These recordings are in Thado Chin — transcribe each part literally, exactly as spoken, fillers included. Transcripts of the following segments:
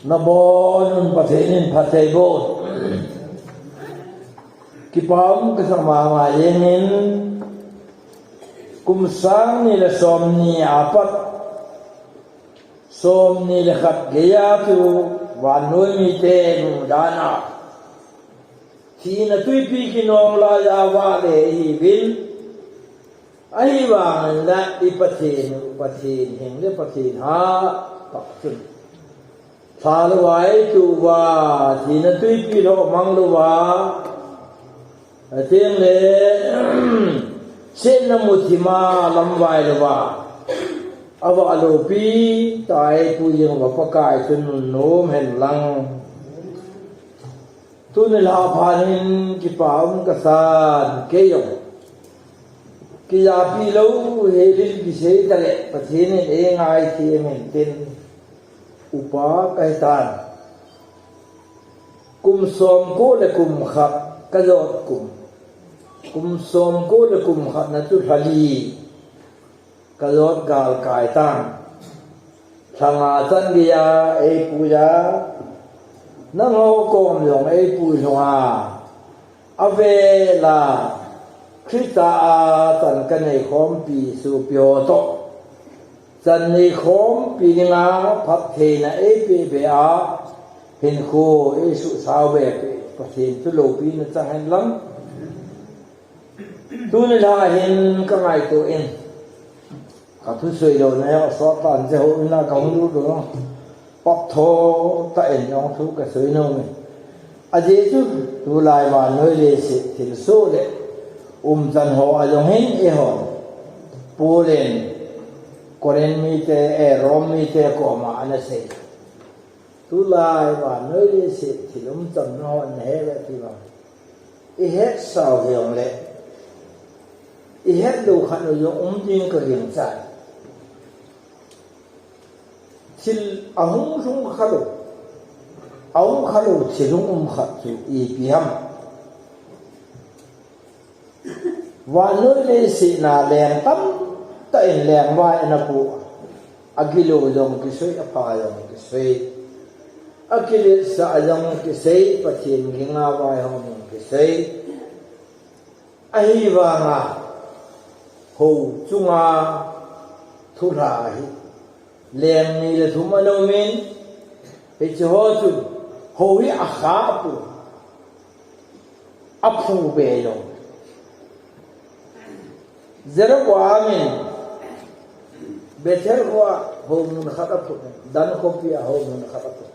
Nabonun Pathen in phatthei boh. Kipa um kasa mama jengin, kum sang ni le som ni apat, som ni le khat geiya chu vannoi mite mudan a thina tuipi kinong laiya vale ihiuvin, ahivangin la i Pathen, Pathen hing le Pathen ha, Pathen tha louva, ei tuva, thina tuipi lou mang louva, ateng le, setna muthima lamvai louva, ava loupi tah a eipuijing uva Pakai chu nunnom hen lang. Tuni lha phat hin kipa um kasan, kei jong kijapi lou, helin kisei tale, Pathen in eingaithei hen tin upa kahitan. Kum somko le kum khat kajot kum. Kum somko le kum khat na chu lha li kajot galkai tan. Lha nga chan geiya eipuiya, nangho kom jong eipui lhunga, avela Christa a chan kanei khompi sopi ho toh chan nei khompi dinga phattheina eipeh be a, hinkho eisuhsao be Pathen chu loupina chang hen lang. Tuni lha hin kangaito in, kathusei louna jong asot tan, che houin a kahung lut u jong, pop tho tah in jong thu kasei nom in. Ajeh chu, tulai vannoi leiset thilsoh le umchan ho a jong hin eihon Paul in Corinth mite, eh, Rome mite koma ana sei. Tulai vannoi leiset thil umchan nahon nahe uve ti vang, ihetsau hijongle, ihet lou khat u jong um ding kagingchai. Thil ahung lhung khalou, ahung khalou thil hung um khat chu ipi ham? Vannoi leiset na leng tamtah in lengvai ana pu. Agilou jong kisei, apha jong kisei. Akiletsah jong kisei, Pathen ginga vaihom jong kisei. Ahivanga hou chunga thulha hi leng ni le thum ana um in, hiche ho chun hou hi akha poi, aphu be jong. Jeroboam in Bethel khoa houmun khat aphut, Dan khopi a houmun khat aphut.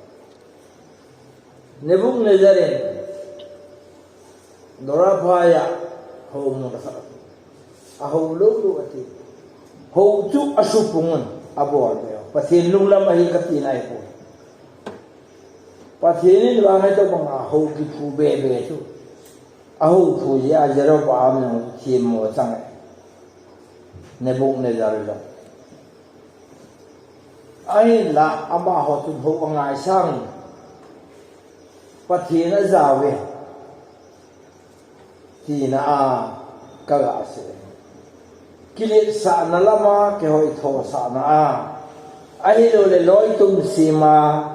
Nebuchadnezzar in Zorah phai a houmun khat aphut. Ahou lou lou ati. Hou chu asupung un abol be. Pathen lunglam ahi katina ahipoi. Pathen in vang ahi tobanga hou kiphu be be chu. Ahou phu jeh a Jeroboam jong themmo chang e. Nebuchadnezzar jong. Ahinla amaho chun hou angaisang, Pathen ajao ve tina a kaga sei. Kiletsahna lama kihoithosahna a, ahilouleh loitum sema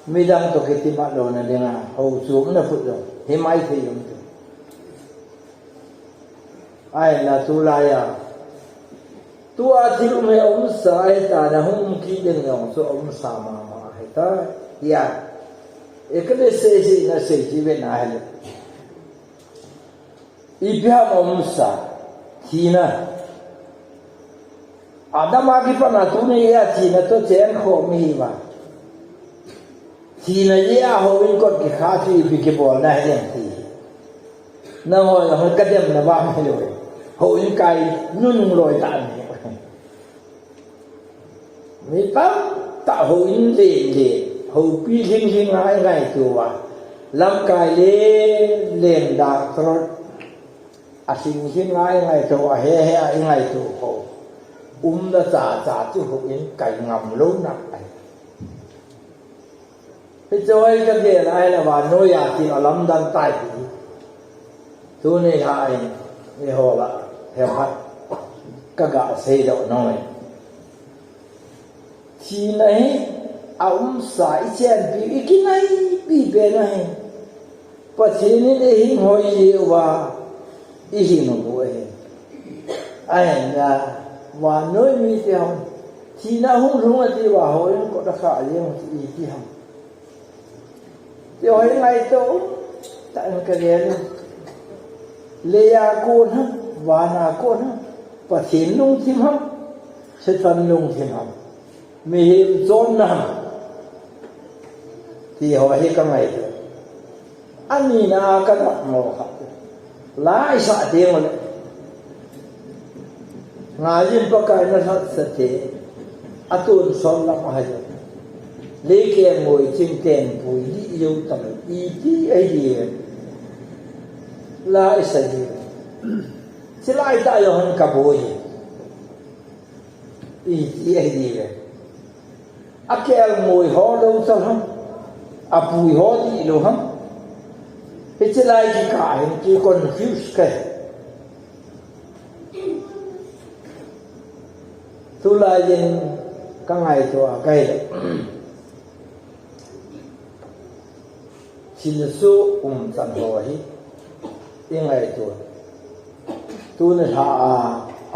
midang toh kitimat louna dinga hou chu umna phut jong hi maithei um chu. Ahinla tulai a, tua thil um hi aumsa ahitan, ahung um kit ding jong chu aumsa mama ahitai. Hia, Ecclesiastes in asei chu ivet na hile, ipi ham aumsa, thina. Adam a kipat a tuni a thina toh chengkhom ihiuva, thina jeh a houin kot kikha chu ipi kibolna hidem ti. Nangho jong kademna vang hilou. Houin kai nunung loi tah ni. Mi tamtah houin len len, houpi lhing lhing a ingaito uva, lamkai len len, doctor alhing lhing a ingaito, ahe he a ingaito ho, umna chacha chu houin kai ngam louna ahi. Hiche hi kagel a ahile vannoi a thil alamdang tai ti. Tuni lha in eiho lah a hephat kaga seidoh nom e. Thina hi a umsa i chenpi, i kinaipi pen ahi. Pathen in ei hing hoi jeh uva i hing u ahi. Ahinla, vannoi mite hon, thina hung lhung ati uva hoi in kot a kha jeng u ti iti ham. Ti hoi ngaito, ta in ka gel. Leiya kon ham, vana kon ham, Pathen lungthim ham, Satan lungthim ham. Mihem chonna ham. Ti ho hi ka ngaito. Anina a ka dap mo kha. La i sa ding le. Ngaiyin Pakai na lhatsah te. A tun som lam a hai. Leikeng ngoi ching teng pui di yo tam. Iti ahi di. La i sa di. Silai ta yo han ka boi. Iti ahi di le. A kelngoi ho lou chal ham. A pui ho di lou ham. Hiche lai kikah hin ki confuse ka hi. Tulai in ka ngaito a ka hi le. Thilsoh umchan ho hi i ngaito. Tuni lha a,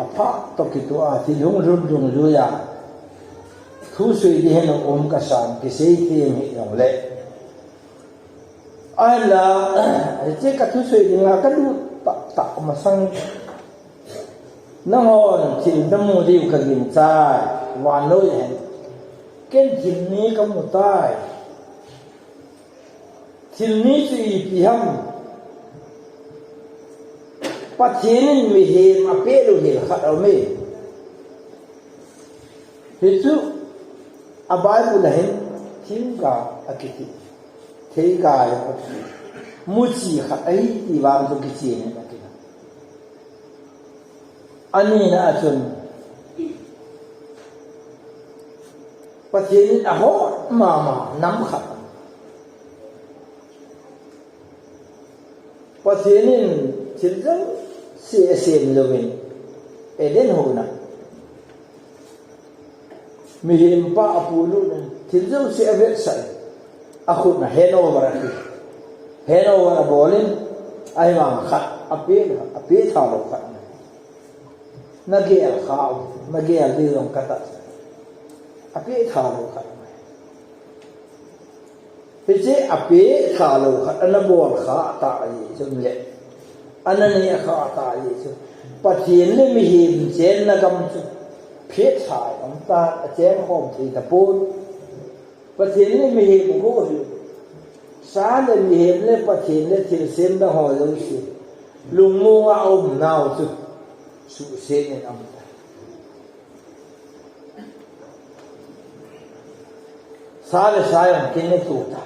apha toh kitoh a, thil hung lhun lhung lui a. Thusei ding hin um ka san, kisei them hi jong le. Ahinla, hiche ka thusei dinga ka lut tah tah masang. Nanghon thil na mu diu ka gingchai, vannoi hin. Ken thil ni ka mu tai. Thil ni chu ipi ham? Pathen in mihem a peh lou hel khat a um e. Hichu a Bible a hin thingga a kiti. Theiga a kiti. Muchi khat ahi ti vang chu kichen in a kiti. Anina a chun Pathen in ahot mama nam khat. Pathen in thil jouse asem louvin Eden hon a. Mihem pa apolut in thil jouse avetsah in. Akhut na handover ati. Handover abol in ahivang khat apeh, apeh tha lou khat. Na gel kha, na gel ding jong ka ta. Apeh tha lou khat. Hiche apeh tha lou khat ana bol kha ta ahi chun le. Ana neh kha ta ahi chun. Pathen le mihem chenna gam chu phet tha aum ta, acheng khom thei tapon. Pathen le mihem u hi. Sa le mihem le Pathen le thilsem dang ho jouse. Lungmong a aum nau chu. Suhsen in aum ta. Sa le sa jong kine tu ta.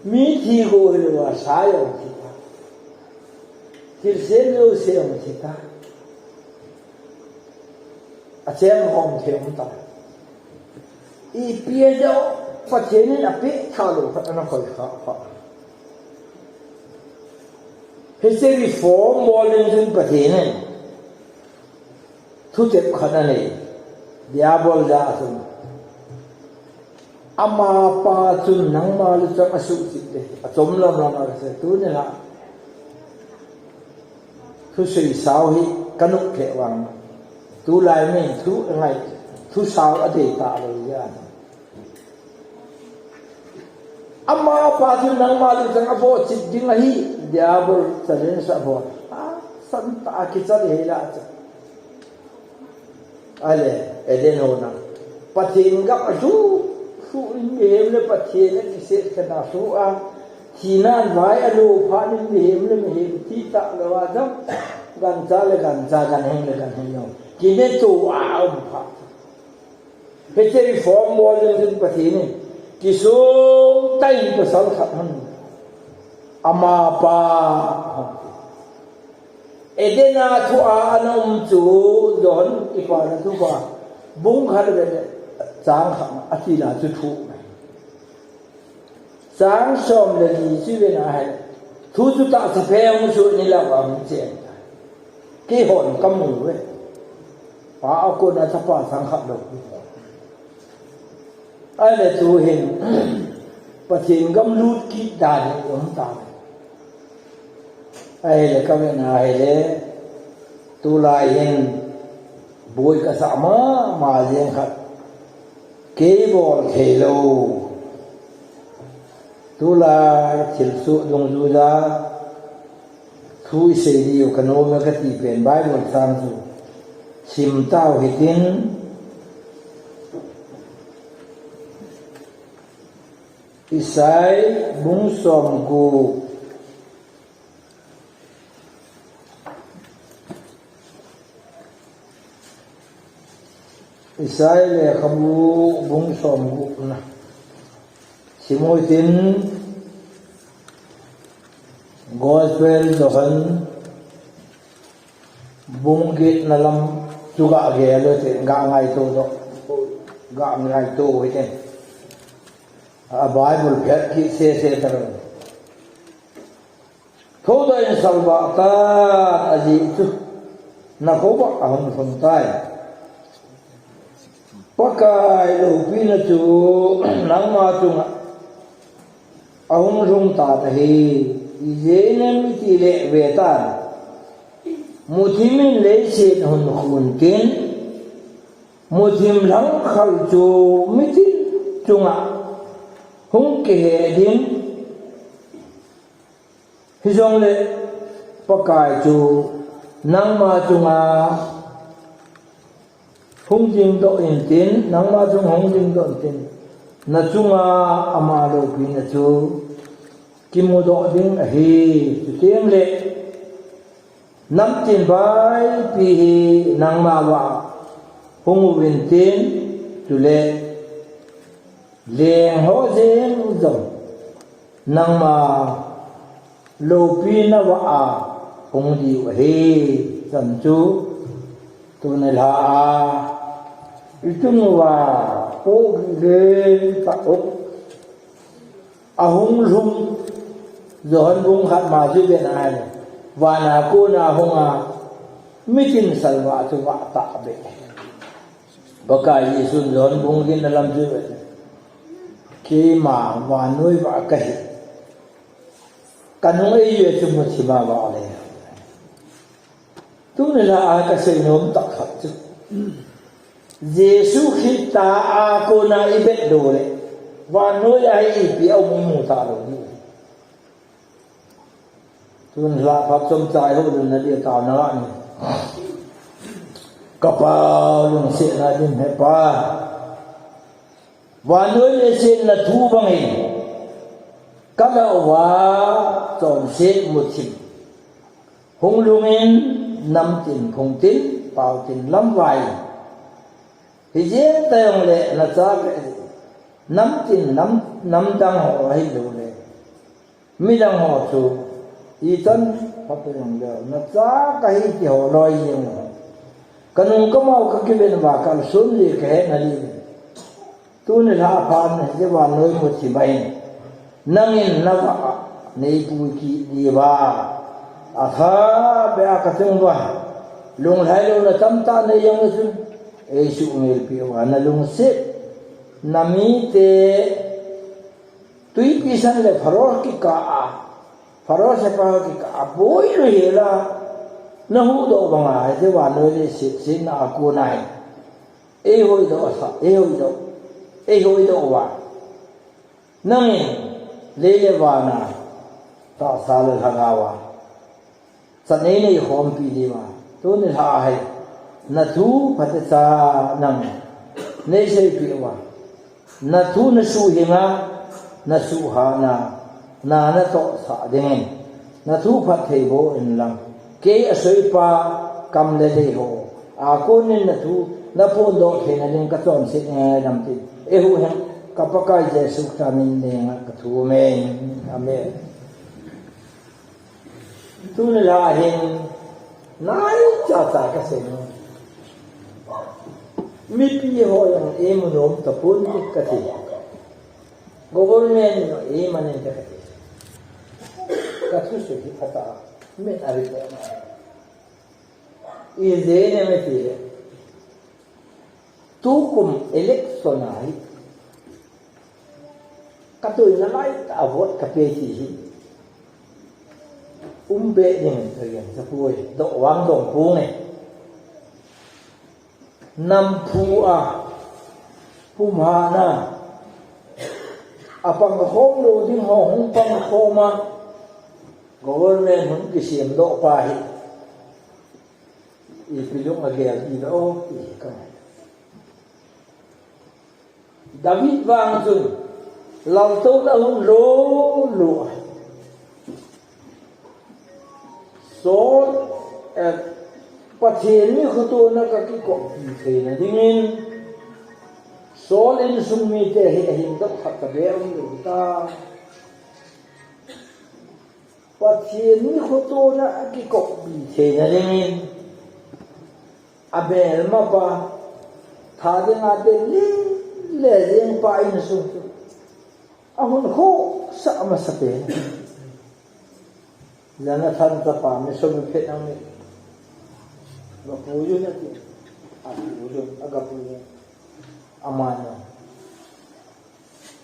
Mi thi go hilou a sa jong thi ta. Thilsem jouse jong thi ta. Acheng khom thei um ta. Ipi ajeh a Pathen in apeh tha lou khat ana khoi kha pha. Hiche reform bol ding chun Pathen in thutep khat anei. Diabol jah a chun. Amapa chun nangma luchang asuhchip ding. Achom lam lam a kasei tuni la. Thusei sao hi ka nop lheh vang. Tulai min thu ngai, thusao adei talou jeh a. Amapa chun nangma luchang abohchip ding ahi, Diabol challenge abol. A, san tah a kichal hei la cha. Ahile, Eden hon a. Pathen gam a lhu, lhu in mihem le Pathen a kiset khen a lhu a. Thina vai a lo phat in mihem le mihem thi talou a jong. Gancha le gancha, ganhing le ganhing jong. Kine to a um phat. Hiche reform bol ding chun Pathen in kisung tah in pasal khat hon. Amapa. Eden a thu a ana um chu John kipana thupha. Bung khat le chang khat a ti la chu thu. Chang som le li chu ve na hai. Thu chu tahsa phe hung chu ni la va hung chen. Keihon ka mu ve. Pa a kona chapa sang khat lou. Ahile tuhin Pathen gam lut kit dan hi um ta. Ahile ka vena ahile tulai hin boi ka sah mama jeng khat, kei bol thei lou. Tulai thilsoh dungjuija thu isei diu ka nom e kati pen Bible chang chu sim tau hitin, Isai bung somgup, Isai lekhabu bung somgupna. Sim u hitin, Gospel Johan bung getna lam chu ga gel u hitin, ga ngaito doh, ga ngaito u hitin. A Bible phet kit sese tah. Thoudoh in salvah tan, ajeh chu nakhovah ahung lhung tai. Pakai loupina chu nangma chunga ahung lhung tan ahi. Ijeh inem itile vetan, muthim in leiset hun khun tin, muthim lhangkhal chu mitin chunga hung kihe ding. Hijongle Pakai chu nangma chunga hung dingdoh intin, nangma chunga hung dingdoh intin, nachunga ama loupina chu kimudoh ding ahi. Chutengle namtin vaipi hi nangma vah hung uvin tin, chule leng ho jeng jong nangma loupina vah a hung diu ahi. Chan chu tuni lha a itung uva pohgih lentah um ahung lhung, Johan bung khat ma chu ven ahile, vana kona hunga mitin salvah chu vah tahbeh. Pakai Jesun Johan bung getna lam chu ven, keima vannoi vah kahi, kanung eiju chu muthima vah le. Tuni lha a kasei nom tah khat chu, Jesu Christa a kona ibet lou le vannoi a hi ipi aum imu talou ding. Tuni lha phat chomcha ihoulimna dia taona ngai. Ka Pa lungsetna dim, He Pa, vannoi leiset nathu bangin kalah uva chonset muthim hung lhungin, namtin phungtin, paotin, lamvaiyin, hijeng tajongle nachate, namtin, nam, namdang ho ahiloule midang ho chu ichan phat jongleu nacha kahi ti ho loi jeng u. Kanung kamao kakiven uva kalson le kahetna diuvin, tuni lha phat a hiche vannoi muthim ahin nangin navah a neipui kit diuva, athabeh a kachunguva lunglhai louna tamtah nei jongle chun eisuhmelpeh uva, nalungset, namite twipi san le Pharaoh kikah a, Pharaoh sepai kikah a boilou hela nahuhdoh banga hiche vannoi leiset setna a kona hi eihoidoh sah, eihoidoh, eihoidoh uva, nangin lei le vana tahsa le lhagaova chan einei khompi diuva, tuni lha hi nathu phatecha nang neiseipeh uva, nathu nasuhhinga, nasuhhatna, na natohsah dingin nathu phattheiboh inlang, kei asoipa kam le deiho a konin nathu naphondoh theina ding kachonset ngaidam tin, eihuhhing ka Pakai Jesu Christa min nenga kathum e. Amen. Tuni lha hin naichacha kasei nom. Mipi ho jong eimu nom tapon kati. Government jong eimanin kati. Kathusoh hi phatah a min ari ko. Ijeh inem itile, tukum election a hi Ka tuina lai ta a vot ka pe ti hi. Um be ning ka gen ka pui. Doh vang dong pu nge. Nam phu a. Pu ma na. A pang khom lo ding ho hung pang khom a. Government hung kisem doh pa hi. Ipi lung a gel ti lo ti ka. David vang chun laltouna hun lo lo a. Saul, eh, Pathen ni khotona ka kikoppi theina dingin Saul insung mite hi ahin dok khat ka be um lo ta. Pathen ni khotona a kikoppi theina dingin a melmapa, tha dinga te le le jeng pa insung chu a hun khosa masa pen. Jonathan chapa mi som phet ang ni. Ga pu ju na ti. A pu ju, a ga pu ju. Amano.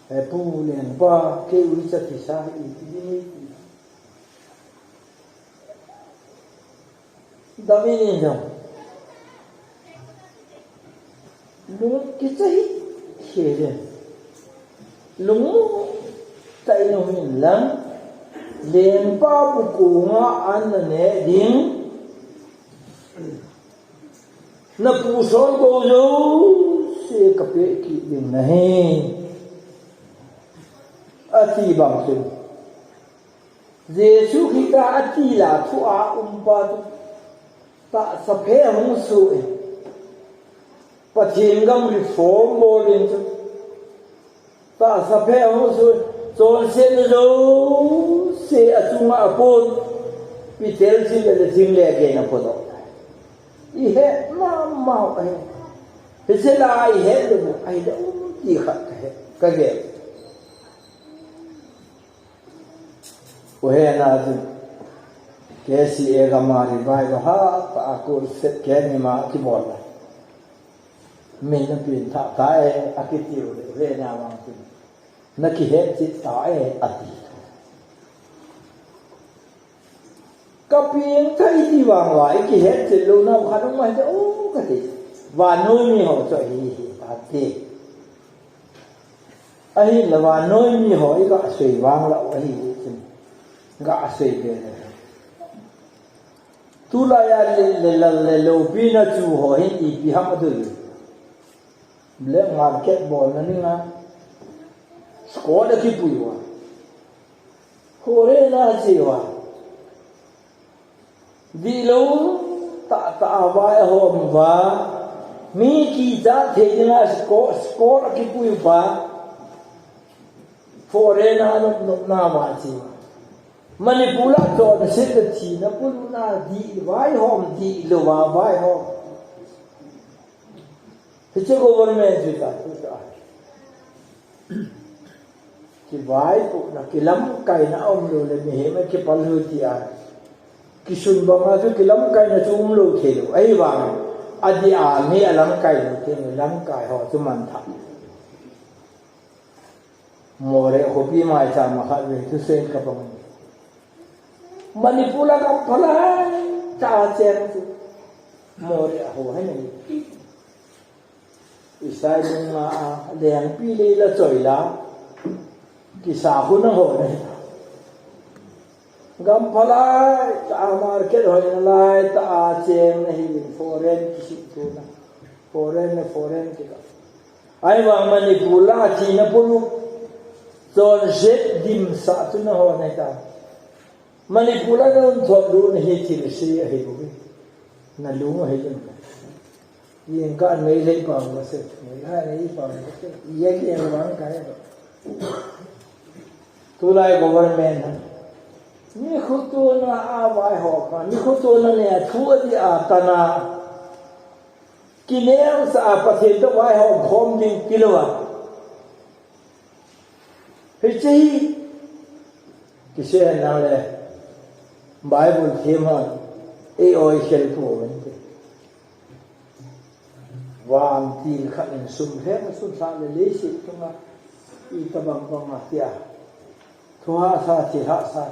He pu lengpa, kei u cha ti sa i ti ni. David in jong lung kicha hi, hi le. Lung tai no hin lang. Lengpa bu ku nga an na ne ding. Na pu son ko jo se ka pe ki ding na he. Ati bang chun. Jesu Christa a tila thu a um pa chu tahsa phe hung su e. Pathen gam reform bol in chu tahsa phe hung su e. Chonsetna jouse a chunga a pon Peter chi le le thing le ke na pon. I he ma ma he. He se la i he le mo ai le um ti khat ka he ka ge. U he na chu K C A gama revival ha ta a ku set ke ni ma ki bol la. Min na pin tha ta e a ki tiu le u he na wang chu. Na ki he chi ta e a ti. Ka ping thei ti vang va i ki he chi lo na kha no ma he o ka ti. Vannoi mi ho chu hi hi ta ti. Ahinla vannoi mi ho i ga sei vang la u ahi u chin. Ga sei be le. Tulai a le, le, le, le lopi na chu ho hin ipi ham a dui. Black market bol na ni nga. Score da ki pui wa. Hore na chi wa. Dih lo tah tah a vaihom uva, mi kichat thei dinga score, score a kipui uva, foreign a nop nopna uva chi. Manipur a chonset le thina puluna dih vaihom dih louva vaihom. Hiche government chu ta, chu ta. Kivaipohna, kilamkaina aum lou le mihem a kipal lou tia. Kisun banga chu kilamkaina chu um lou thei lou. Ahivang, adih a mi alamkai lou thei lou, lamkai ho chu manthah. Moreh khopi maicham a khatvei thusein kapang. Manipur a kamphalai tah a cheng chu. Moreh a ho hi nei. Isai lung a, a lengpi lei la choi la, kisa hun a ho nei. Gam phalai tah a market hoina lai tah a cheng na hi foreign kisih tuna. Foreign na foreign kika. Ahivang Manipur a thina pulu chonset dimsah tuna ho nei ta. Manipur a na um thot lou na hi thil se ahi bou. Na lung ahi lou. Yen ka an nei lei pa ma se. Nei ha nei pa ma se. Yen yen vang ka he. Tulai government ha. Ni khutuna a vaihom a. Ni khutuna ne a thu a di a tana. Kinel sa a Pathen to vaihom khom ding kilou a. Hiche hi, kisei na le, Bible thema, ei oi khel pu ven te. Vantil khat in sum lhem sum sa le leiset tunga. Itobang bang a tia. Thu hahsa, thil hahsa.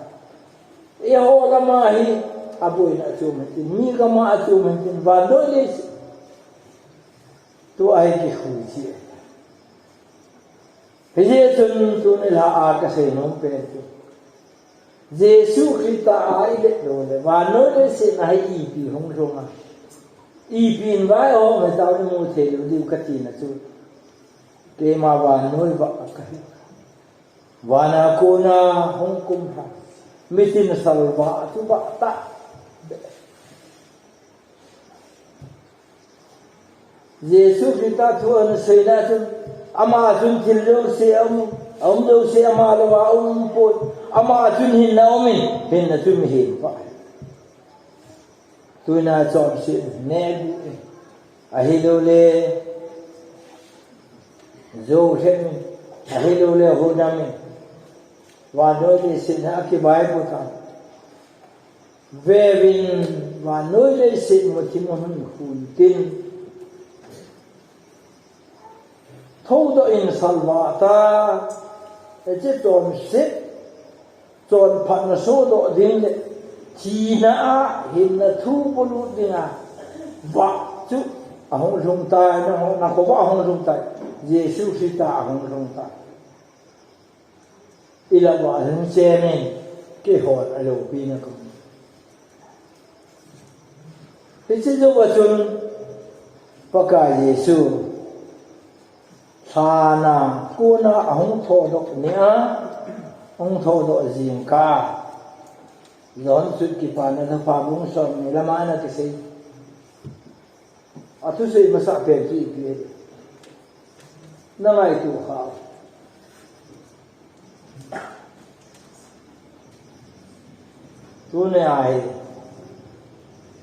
Eiho gam a hi aboina chu um hen tin, mi gam a chu um hen tin, vannoi leiset. Tua hi kikhui chi. Hijeh chun tuni la a kasei nom pen chu, Jesu Christa a ivet lou le, vannoi leiset a hi ipi hung lhung a, ipi in vaihom hitam imu thei lou diu kati na chu, keima vannoi vah kahi. Van a kona hung kum lha, mitin salvah chu vah tah. Jesu Christa thu ana seina chun, ama chun thil jouse aum, aum jouse ama louva aum poi. Ama chun hinna aumin, hinna chu mihem pa. Tunia chonset neh gu e. Ahilouleh, jou lheh in, ahilouleh, hudam in. Vannoi leiset a kivaipo ta. Veuvin, vannoi leiset muthim a hung khun tin. Thoudoh in salvah ta, hiche chonset, chonphatna sohdoh ding le, thina a hinna thu polut dinga vah chu ahung lhung tai, nangho, nakho vah ahung lhung tai, Jesu Christa ahung lhung tai. Ilah uva hung chemin, keihon aloupina kamu. Hiche jouva chun Pakai Jesu lhan a kona ahung thoudoh nia, ahung thoudoh jingkah, John sut Kipana Thupha bung somni lama ana kisei. Athusei masah pen chu ipi e. Na ngaito kha. Tunia hi,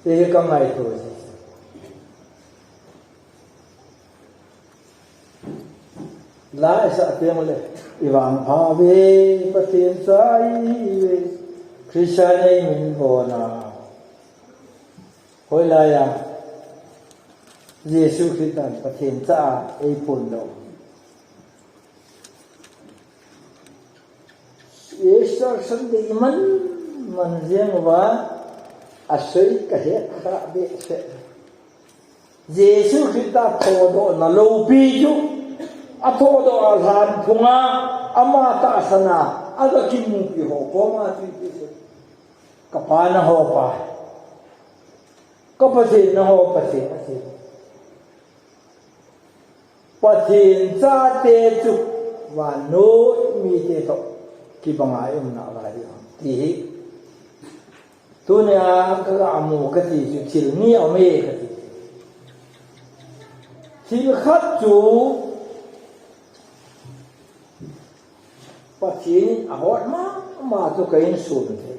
hiche hi ka ngaito e. La isah teng le, i vangpha uve, Pathen cha ihiuve, Christian eimin bol a. Hoilai a Jesu Christan Pathen cha a eiphondoh? Easter Sunday iman man jeng uva, asei kahet kha behseh. Jesu Christa thoudohna loupi chu, athoudoh a lhan phunga, ama tahsan a aga kimupi ho koma chu ipi sei. Ka Pa nangho Pa, ka Pathen nangho Pathen, Pathen. Pathen chate chu vannoi mite toh kibanga i umna lai ding ham ti hi. Tunia ka ga mu kati chu thil ni aume kati. Thil khat chu Pathen in ahot mama chu ka insung te.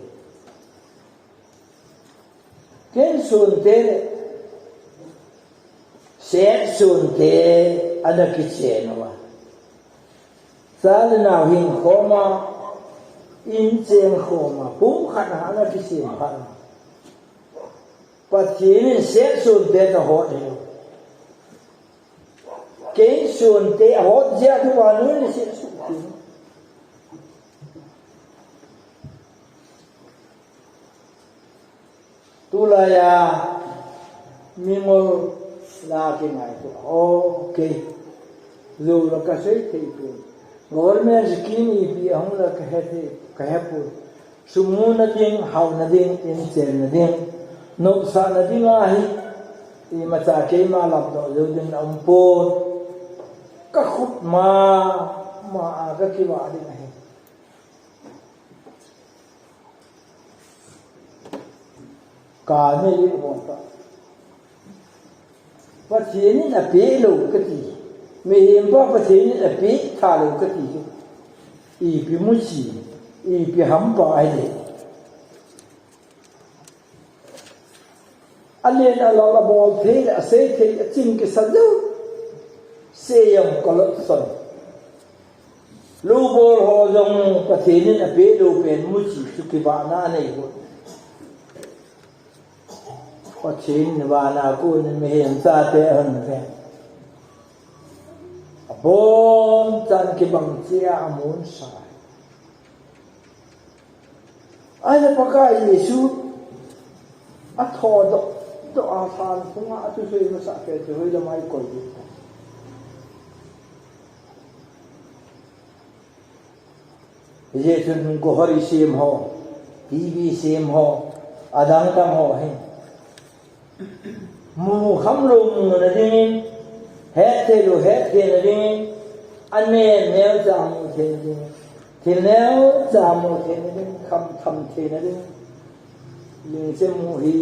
Ka insung te le, sep sung te ana kichen uva. Cha le nao hing khoma, in cheng khoma, pumkhat a ana kisem khat uva. Pathen in sep sung te toh hot ahi. Ka insung te ahot jeh a chu vannoi le sep sung te. Tulai a mingol la kingaito. Okay. Jou la ka sei thei poi. Government scheme ipi ahung la ka he thei, ka he poi. Sum muna ding, haona ding, in chenna ding, nopsahna ding ahi, imacha keima lamdoh jou ding na um pon. Ka khut ma, ma a ka kivah ding ahi. Ka ne li bon ta. Pathen in apeh lou kati. Mihem pa Pathen in apeh tha lou kati chu. Ipi muchi, ipi hampa ahi le. Alen alal abol thei le, asei thei, aching kisa jou. Sei jong ka lotson. Lou bol ho jong Pathen in apeh lou pen muchi chu kivahna anei hon. Pathen in vana kon in mihem chate ahon ve. Bomchan kibang cheh a amun sa. Ahile Pakai Jesu athodoh doh a lhan phunga athusei masa Peter hoilam a ikoi ding. Hijeh chun gohori sem ho, T V sem ho, adang dang ho hi. Mu khamlou muna dingin, hetthei lou hettheina dingin, aneo neocha mu theina dingin, thil neocha mu theina dingin, kham tham theina dingin. Lungchim mu hi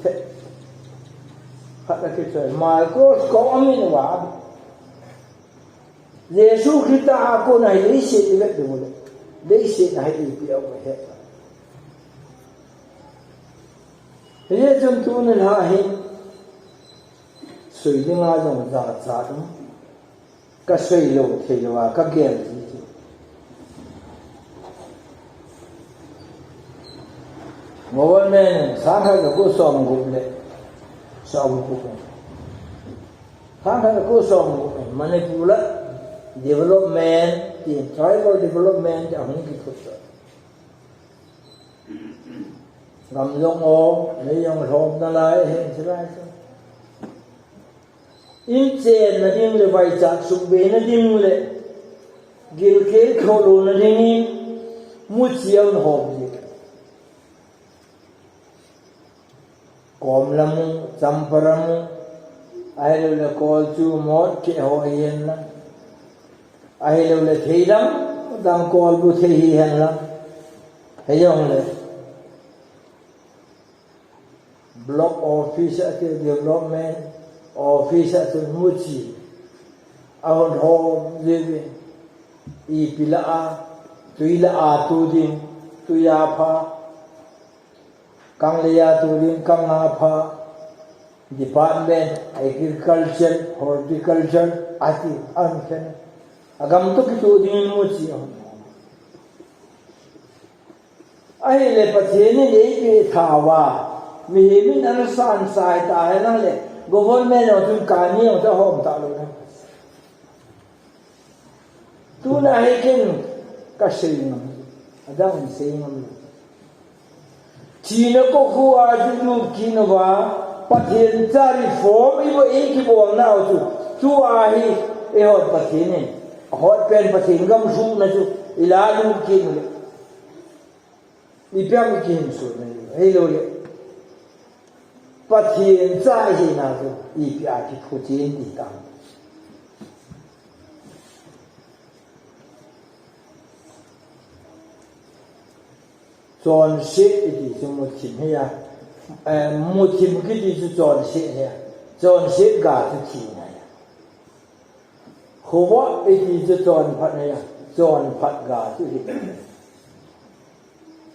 the. Khat a kichoi, Marcos koma amin uva. Jesu Christa a kona hi leiset ivet ding uleh, leiset a hi ipi a um ahi. Hijeh chun tuni lha hin soi dinga jong jachat um. Kasoi lou thei lou a kagel ji chu. Government in sangkhat le ko somgup le somgup. Sangkhat le ko somgup in Manipur a development, ti tribal development ahung kithut. Gam jong o, lei jong lhom nalai, hin silai chu. Inchenna ding le vaichat sukbeina ding le gilkel tholouna dingin muchi ahung hom ji. Kom lam u, Champaram u, ahilou le Kolchu, Motkheh ho hihen lang, ahilou le thei dang dang Kolbu thei hihen lang, hijong le block office a ti, development office a ti, muchi ahung hom jiuvin, ipi lah a, tui lah a tu ding, tui a pha, kang lei a tu ding, kang a pha, department, agriculture, horticulture, ati, ahung khen. Agam toh kitoh ding muchi ahung. Ahile Pathen in eipeh tha uva, mihem in ana san sai ta henlang le, government ho chun kani ho chu ahom talou na. Tuna hi ken kasei ngam, adang sei ngam lou. China kokhuh a chu lut kit uva, Pathen cha reform ibo eikibolnau chu, tua hi eihon Pathen in, ahotpen Pathen gam suhna chu, ila lut kit uleh. Ipi ham kihin sut na, hilou le. Pathen cha ihina chu, ipi a kiphuchen ti tam. Chonset iti chu muthim hi a, eh, muthim kiti chu chonset hi a, chonset ga chu thina hi a. Khovah iti chu chonphat hi a, chonphat ga chu hi.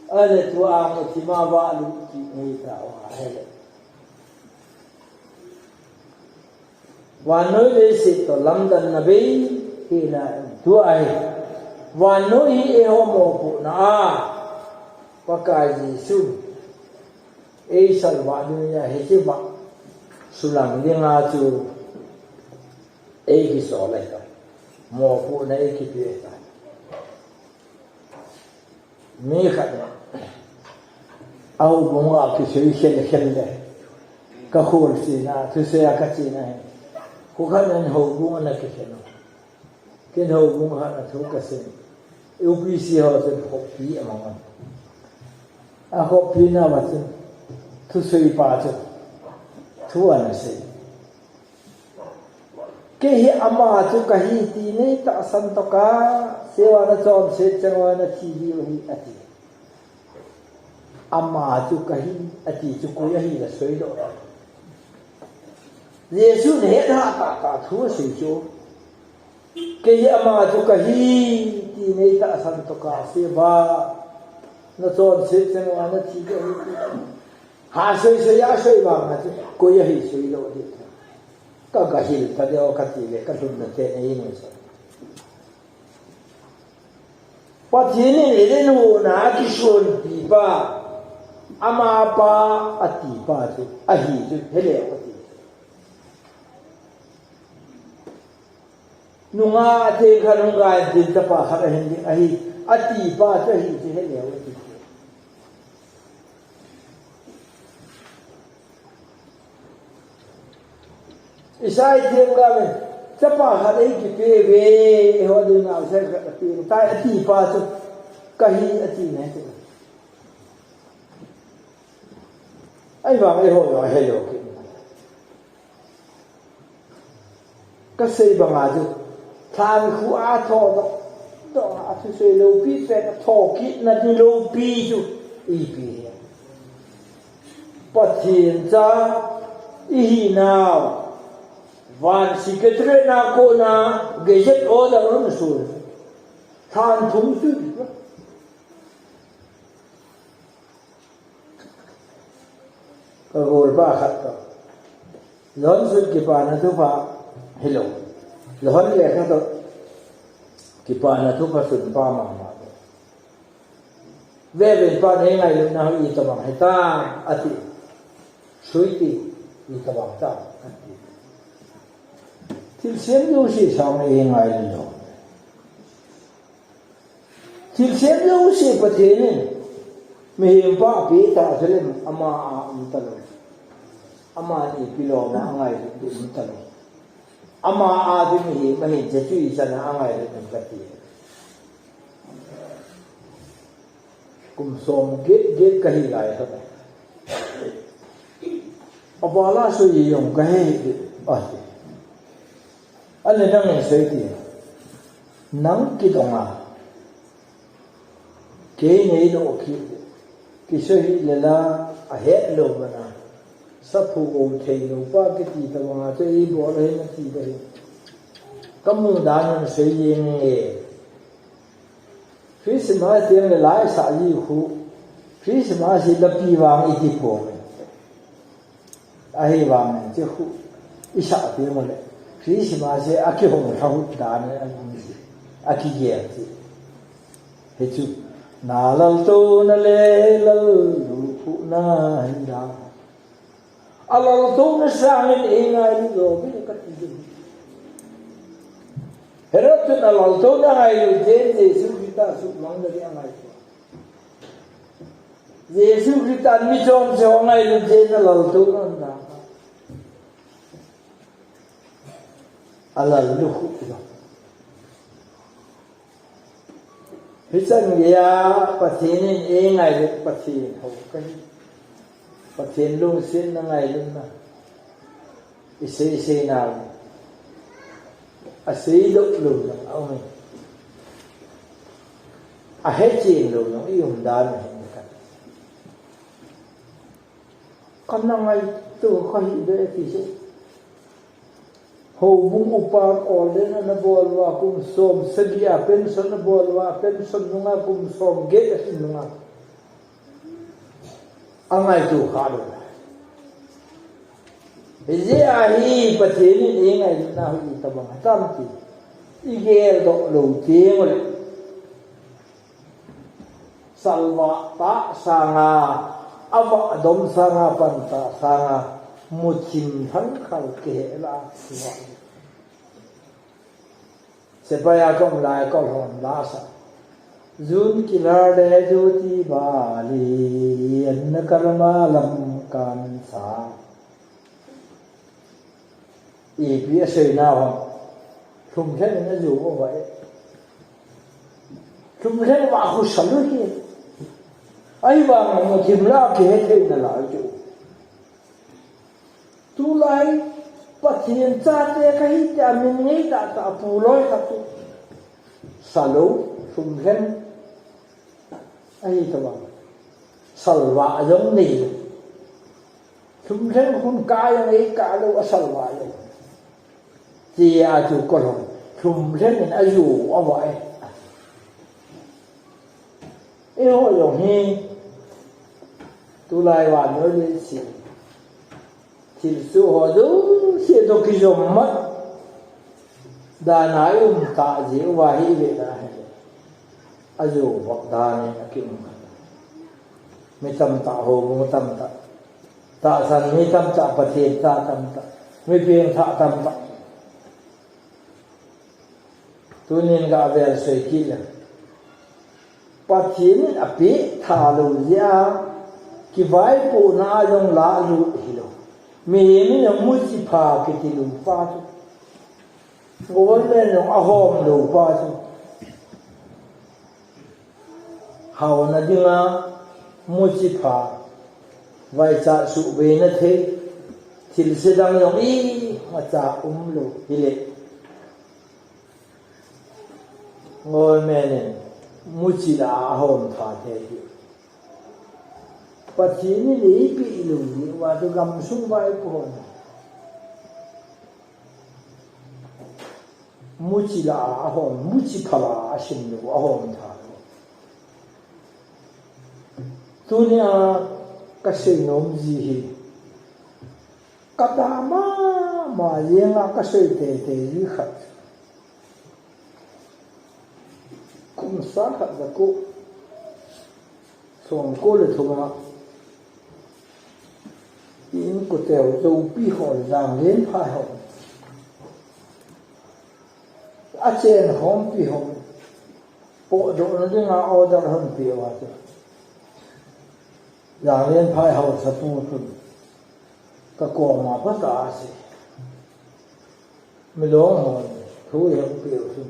Ahile tua muthim a vah lut kit ngei tauva ahile. Vannoi leiset toh lamdanna bei hina tua hi. Vannoi hi eiho mopohna a Pakai Jesu eisalvah ding a hiche vah sulang dinga chu eikisol ahitai. Mopohna eikipeh ahitai. Mi khat in, a houbung a kisei khel khel le, ka khol sina, thusei a ka chena hi. Kho khat in houbung ana kikhen u. Ken houbung khat a thu ka sei. U P C ho chun khoppi a mang un. A khoppi na ma chun, thusei pa chun, thu ana sei. Kei hi ama chu kahi ti nei tahsan tokah, seiva nachonset chang uva nathi diu ahi, ati. Ama chu kahi, ati chu koi ahi la seidoh. Jesu in ahet ha tahtah thu asei chu. Kei hi ama chu kahi ti nei tahsan tokah, seiva nachonset chang uva nathi diu ahi. Ha soi soi a soi vang a chu koi ahi seidoh ding. Ka, ka hil ta deu kati le, ka lhunna te nei nui sa. Pathen in Eden huhna a kisonpi pa, ama pa ati pa chu, ahi chu, heleu ati. Nungah a theng khat hung gai tin chapa khat ahin ding ahi, ati pa chu ahi chu he leu ati. Isai theng gai chapa khat ahi kipe ve, eiho ding naosen khat ape tai ati pa chu kahi ati ne chu. Ahivang eiho jong ahe leu kit. Kasei banga chu, thankhu a tho doh, doh a thusei loupi pen a tho kitna di loupi chu, ipi hi. Pathen cha, ihinau, van secretary na kona, gazette order hung sun. Thanthum chu, Ka golpa khat toh. Lhon sun kipana thupha hilou. Lhon lekha toh. Kipana thupha sunpa mama toh. Vevin pa nei ngailutna hi itobang hitam ati. Suiti itobang tam ati. Thilsem jouse sang nei ngailu lou. Thilsem jouse Pathen in mihem pa ape ta jeh in ama a um talou. Amani pilom a angailut um talou. Ama a ding mihem ahin jeh chu ichan a angailut um kati. Kum som get get kahi lai tah. Avala sui jong kahe hih. Ati. Ahile nang in sei ti. Nang kidong a. Kei nei lou ki. Kisei hih le la ahet lou mana. Saphu go thei lou pa kiti tabang a chu ibol ahi nati ding ahi. Kamu dan in sei jeng e. Christmas teng le laisah ji khu, Christmas hi lapi vang iti poi. Ahivangin chu khu, isah teng le, Christmas hi akihong lhahut dan in um ji, akigel ji. Hichu, na laltouna le laltouna hi dan. Alaltouna sangin eingailu lou ve kati ding. Herod chun alaltouna ngailu jeh in Jesu Christa suhmang ding angaito. Jesu Christa michonse ho ngailu jeh in alaltouna dan. Alallu khu. Hichan geiya Pathen in eingailut Pathen ho kahi. Pathen lungsetna ngailutna. Isei sei nau. Asei doh lou jong aum e. Ahechen lou jong i um dan ahi kati. Kana ngaito kahi be ti chu. Houbung upa ordain ana bol uva kum som sagi a pension abol uva, pension nunga kum som get ahin nunga. Angaito kha lou. Hijeh a hi Pathen in eingailutna hi itobang hitam ti. Igel doh lou teng le. Salvah tah sanga, avah dom sanga, pan tah sanga, muthim lhangkhal kihe la, Sepai a kaum lai, kolhon lasa. Jun kilar le jyoti bali, anna karma lam kansa. Ipi asei nau ham. Lhumlheng in ajo uva e. Lhumlheng uva khu salu hi. Ahivang muthim la kihe thei nalai chu. Tulai Pathen chate kahi tia min ngei tahtah a pu loi khat chu. Salu, lhumlheng. Ahi tobang. Salvah jong nei lou. Lhumlheng hun kah jong eikah lou a salvah lou. Tia chu kolhon. Lhumlheng in ajo uva e. Eiho jong hi. Tulai vannoi leiset. Thilsoh ho jouse toh kijom mat. Dan a i um tah jeh uva hi i ve dan hi. Ajo vah dan in aki um kha. Mi tamtah, houbung tamtah. Tahsan mi tamtah, Pathen tah tamtah. Mi pengthah tamtah. Tunin gavel soi kit le. Pathen in apeh tha lou jeh a, kivaipohna a jong lalut hilou. Mihem in jong muchi pha kiti lou pa chu. Government in jong ahom lou pa chu. Haona dinga muchi pha, vaichat suhbeina thei, thilse dang jong imacha umlou hile. Government in muchi la a ahom tha thei hi. Pathen in eipeh lou hi, vatu gamsung vaipo hon. Muchi la a ahom, muchi pha la a asim lou, ahom tha lou. Tunia kasei nom ji hi. Kadama, ma jenga kasei teitei ji khat. Kum sang khat le ko, songko le thum a, inkote u Zopi ho le Janglenphai ho. Achen khompi ho. Potdohna dinga order hung peh uva chu. Janglenphai haosapu chun. Kakoma phat a asei. Milong hon thu hi hung peh u chun.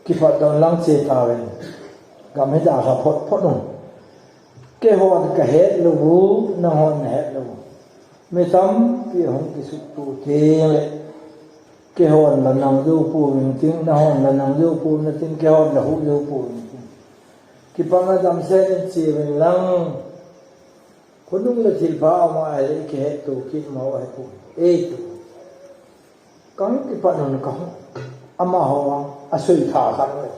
Kipatdoh lang che tauvin. Gam hi dalha phot phot un. Keihon kahet lou u, nanghon nahet lou u. Mi tampi hung kisuktu teng le. Keihon la nang jou pouvin tin, nanghon la nang jou pouvin tin, keihon la hu jou pouvin tin. Kipana damsel in che uvin lang. Khonung le thilpha ama ahile kihetto kit mau ahi poi. Ei tu. Kahung kipat un kahung. Amaho vang asei tha khat le.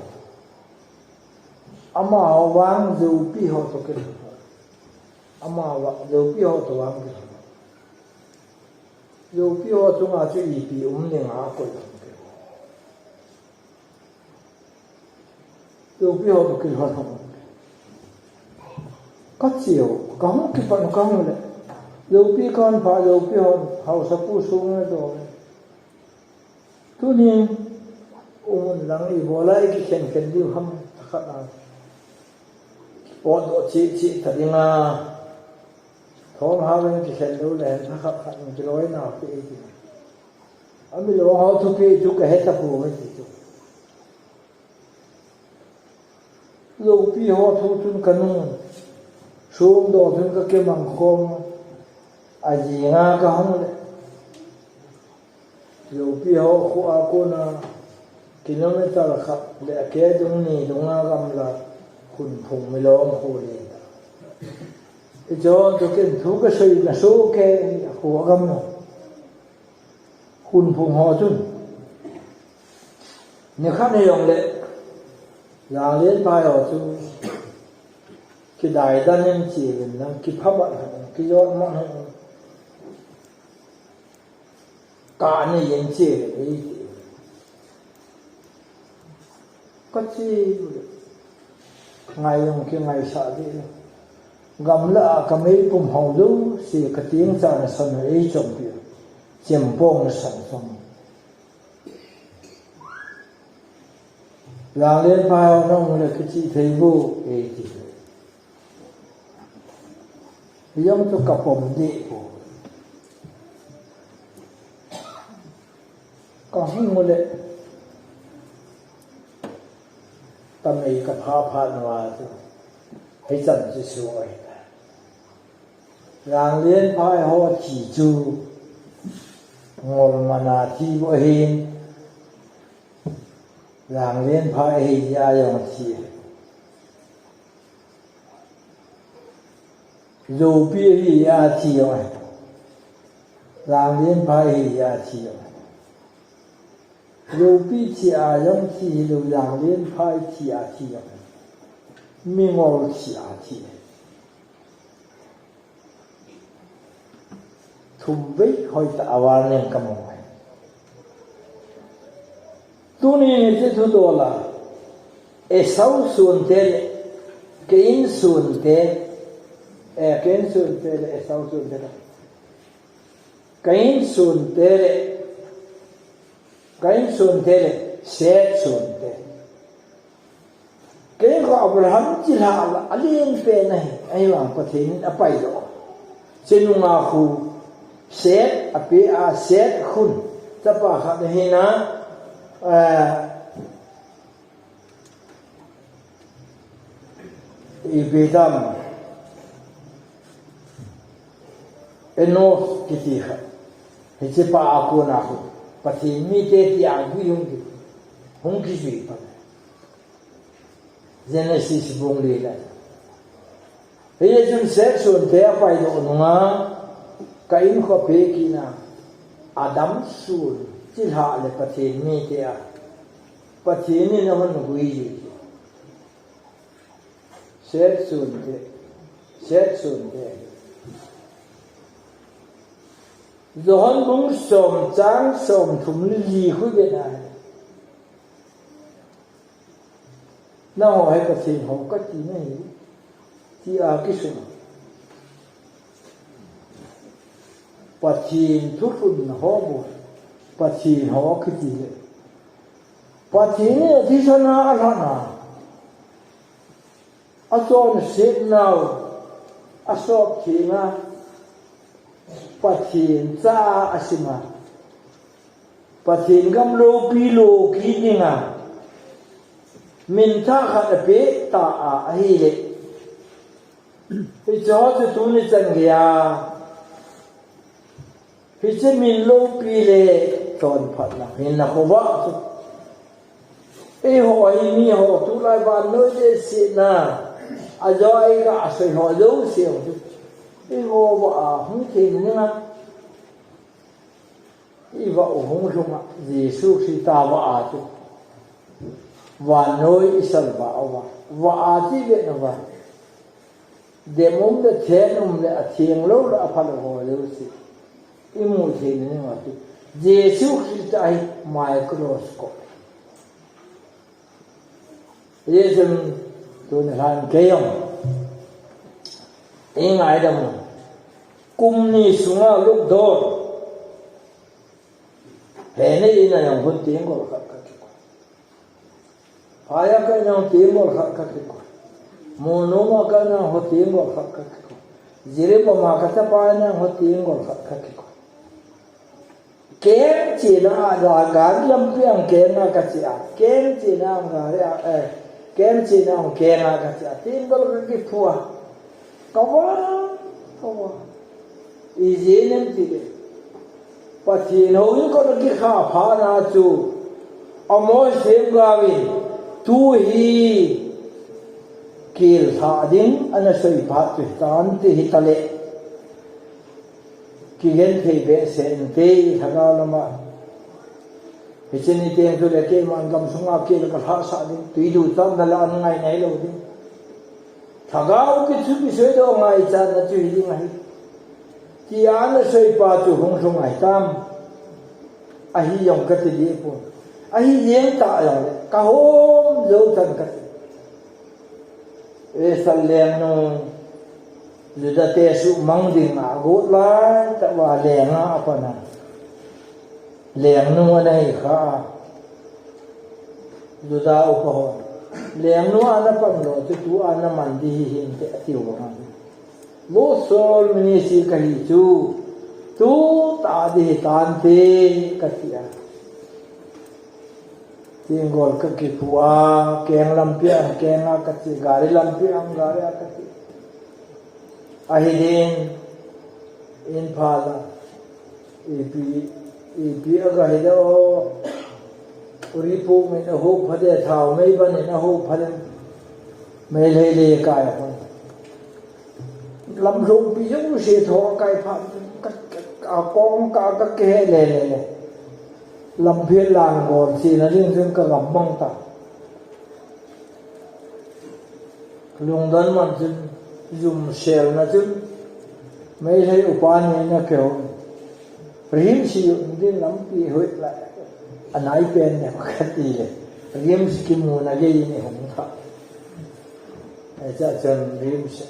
Amaho vang Zopi ho toh kilhon. Amaho vang Zopi ho toh vang kilhon. Zopi ho chunga chu ipi um ding a koi thang ke. Zopi ho toh kilhon hon. Kache u, kahung kipan kahung le. Zopi kahin pha, Zopi ho haosapu sung le do. Tunin, umun lang ibola ikikhen khen diu ham thakhat a. Potdoh cheh cheh ta dinga. Thomhao in kikhen lou le hen thakhat khat in kiloina pe ti. Amilong ho thupi chu kahe tapouve ti chu. Zopi ho thu chun kanung. Songdoh chun kakimang khom. Ajinga kahung le. Zopi ho kho a kona kilometer khat le akeh dung ni dunga gamla Hunphung Milong kho le. Hichun tukin thu kasei na soh kei a kho a gamla. Hunphung ho chun. Nikhat hijongle. Janglenphai ho chu. Kidaidan in che uvin lang, kiphabat in, kijotmat in. Kani yen che uvin, ei ti. Kache u le. Ngai jong kingaisah deh le. Gamla a kameipum ho jouse kateng chana san u eichompi u. Chempong nasan u. Janglenphai ho nahung le kichih thei bou, ei ti. Hijong chu kapom deh bou. Kahung u le. Kamei kapha phat uva chu. Hichan chu soh ahi. Janglenphai ho thi chu. Ngol mana thi bou ahin. Janglenphai ahi a jong thi. Zopi ahi a thi jong ahi. Janglenphai ahi a thi jong ahi. Zopi thi a jong thi hilou, Janglenphai thi a thi jong ahi. Mingol thi a thi ahi. Thum vei hoitah a warning kamu ahi. Tuni hiche thudol a, Esau sonte le, Cain sonte, eh, Cain sonte le Esau sonte le. Kain sunte le, Kain sunte le, Seth sunte. Kain kho Abraham chilhah la, alen pen ahi, ahivang Pathen in apaidoh. Chenunga khu, Seth, ape a Seth khun, chapa khat ahi na, ah, Ipi tam, Enosh kiti kha. Hiche pa a kona khu, Pathen mite ti a gui hung ki, hung kijui pa. Genesis bung li la. Hichun Seth sunte apaidoh nunga, Kain kho ape kit na, Adam sun, chilhah le Pathen mite a. Pathen in ahung gui ji. Seth sunte, Seth sunte. Johan bung som chang somthum le li khu vet na. Nangho hi Pathen ho kati nahi, tia kisun. Pathen thulhun ho bou, Pathen ho kiti le. Pathen in athisan a alhan a, achonset nau, asop theng a, Pathen cha a asim a, Pathen gam loupi lou kit dinga, min thah khat apeh ta a ahile. Hiche ho chu tuni chan geiya, hiche min loupi le chonphatna hinna khovah chu. Eiho hi miho tulai vannoi leiset a, ajo a iga soi ho jouse chu. Eiho vah a hung thei ding a. I vah u hung lhung a, Jesu Christa vah a chu. Vannoi i salvah uva. Vah a ti vet uva. Dem um le, then um le, atheng lou le, aphalou ho jouse. I mu thei ding a chu. Jesu Christa hi microscope. Hijeh chun tuni lhan kei jong i ngaidam u. Kum ni sunga lukdor. Heni in a jong hung tenggol khat khat kikoi. Phai a kah in a jong tenggol khat khat kikoi. Molnom a kah in a jong hung tenggol khat khat kikoi. Jiribam a kah chapa in a jong hung tenggol khat khat kikoi. Keng chena a, ga-, gari lampi a keng a kache a, keng chena a gari a, eh, keng chena a keng a kache a, tenggol kakiphu a. Kavah, kavah. Ijeh inem tile, Pathen houin kot a kikha phat na chu, amaho themgao in, tu hi kel lha ding, ana soi phat chu hitan ti hitale. Kigenthei behseh inte lhagao lama. Hiche ni teng chule keiman gamsunga kel kalhahsah ding, tui duchatna la an ngai nailou ding. Lhagao kichu kiseidoh ngaichatna chu hiding ahi. Tia ana seipa chu hung lhung ahitam. Ahi jong kati dehpon. Ahi jeng ta jongle, kahom jou tan kati. Esther lengnu, Juda te suhmang dinga agot laitah uva lenga apan a. Lengnu ana hikha a. Juda upa hon, lengnu a napan lou chu tua naman ding hihinte atiu vang a. Bosol ministry kahi chu, tutah ding hitante kati a. Tenggol kakiphu a, keng lampi a keng a kache, gari lampi a gari a kache. Ahi ding, Imphal a, ipi, ipi aga hi ding o, Uripuk min ahuh pha ding, Thaomei ban in ahuh pha ding, Meitei le kai a kon. Lamlhongpi jouse tho akai phat, ka, ka, akong ka, kakihe le le le. Lampi lang gol chena ding chun kagam mang ta. Lungdon man chun, jum selna chun, Meitei upa ni na keu. RIMS hi jong din lampi hoi la. Anai pen ne kati le. RIMS kimuna gei ni hung tha. Acha chun RIMS,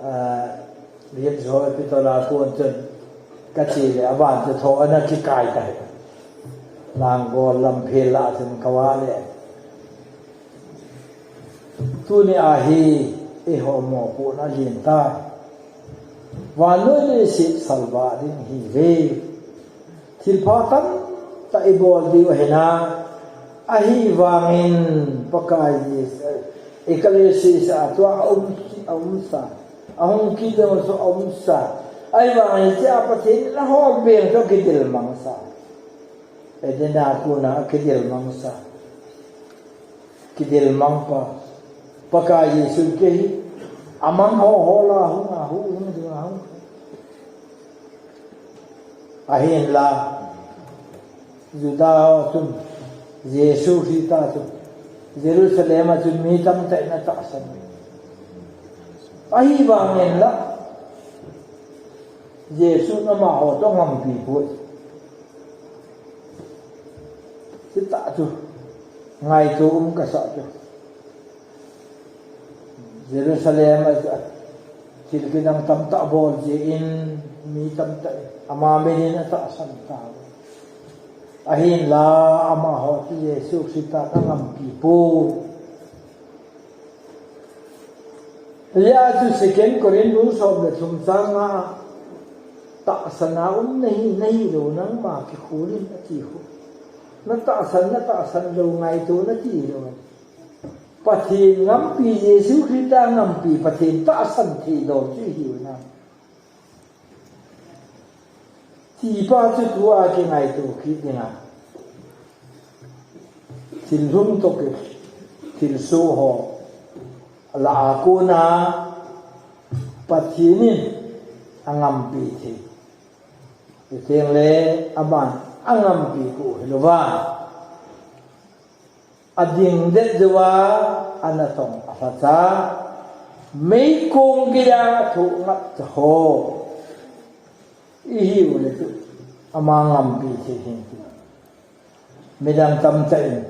ah, RIMS hospital a kon chun. Kati le, aban chu tho ana kikai tai. Nang gol lam phel la chun kava le. Tuni a hi eiho mopohna len tai. Vannoi leiset salvah ding ihiuve. Thilpha tamtah ibol diu ahi nai. Ahivangin Pakai Jesu, Ecclesia sa tua aum, aumsa. Ahung kit ding chu aumsa. Ahivangin hiche a Pathen in ahol beng chu kidel mangsa. Eden a kona kidel mangsa. Kidel mang pa. Pakai Jesu kei hi. Amang ho ho la hung a hu hung ding a hung. Ahinla. Juda ho chun. Jesu Christa chun. Jerusalem a chun mi tamtah in atahsan. Ahivangin la. Jesu in amaho toh angampi poi. Chutah chu ngaito um kasah chu. Jerusalem a thil kidang tamtah bol jeh in mi tamtah in ama min in atahsan tai. Ahinla amaho chu Jesu Christa in angampi poi. Hijeh a chu Second Corinth bung som le thum chang nga, tahsan a um nahi, nahilou nangma kikhol in ati khu. Natahsan, natahsan lou ngaito nati lou. Pathen ngampi, Jesu Christa ngampi, Pathen tahsan thei lou chu ihiu nai. Tipa chu tua kingaito kit dinga. Thil lhung toh ki, thilsoh ho. Lah a kona Pathen in angampi thei. Chuteng le aman angampi khu hilouva. Ading det jouva, anatong alhacha, meikong geiya thoh ngat cha ho. Ihiu le chu, ama ngampi thei hin ti. Midang tamtah in.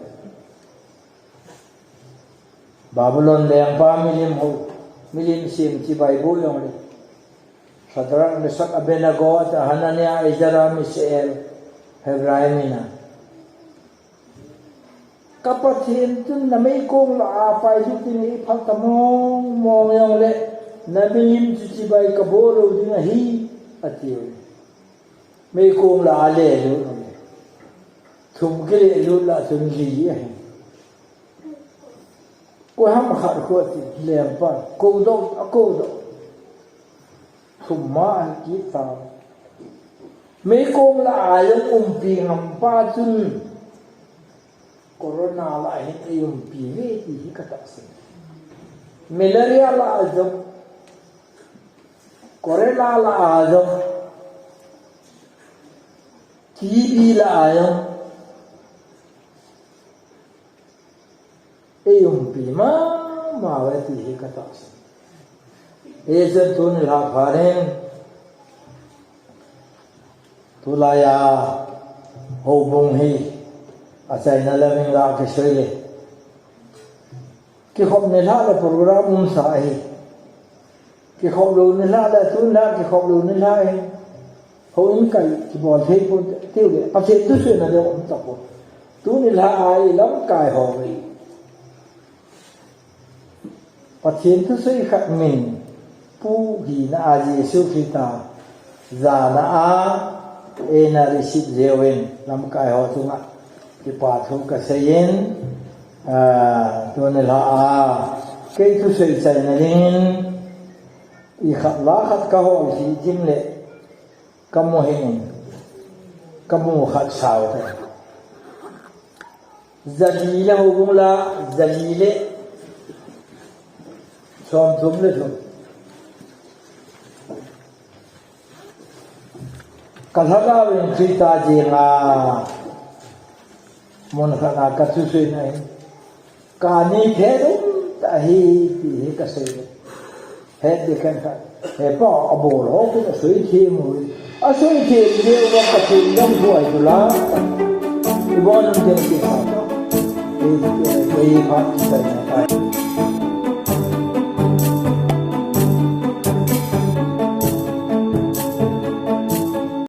Babylon lengpa milim ho, milim sem chibai bol jong le. Shadrach, Meshach, Abednego, Hanania, Azariah, Mishael, Hebrai mina. Ka Pathen chun na meikong lah a pailut ding eiphal ta mong mong jong le, na milim chu chibai kabol lou ding ahi, ati uve. Meikong lah a lelut uve. Thum kilelut lah chun li ahi. Koi ham khat khu ati, lengpa, kou doh, akou doh. Thum ma ahi kit ta. Meikong lah a jong umpi ngam pa chun corona lah a hin eiumpi uve ti hi katahsan. Malaria lah a jong, cholera lah a jong, T B lah a jong, eiumpi mama uve ti hi katahsan. Hijeh chun tuni lha phat in, tulai a houbung hi achaina lam in lah kisei le. Kikhop nilhah le program umsa ahi. Kikhop lou nilhah le, tuni lha kikhop lou nilhah ahi. Houin kai kibol thei pon, tiu le, Pathen thusoina ding um tapon. Tuni lha a ilamkai ho hi. Pathen thusei khat min, Pu hina a Jesu Christa jana a, eina receive jeh uvin, lamkai ho chunga kipa thu kasei in, ah, tuni lha a, kei thusei chaina dingin, ikhat la khat kahol hi jing le, kamu hin, kamu khat sao te. Jali le houbung lah, jali le somthum le thum. Ka lhagao in Christa jenga mun khat a kathusei na hi. Kani thei dum tah ahi ti hi kasei le. He ti khen khat. He pa abol ho khu asei them u. Asei them jeh uva Pathen dam huai tu la. Ibon un them ti khat. Ei, ei, ei, phat kisei na ta.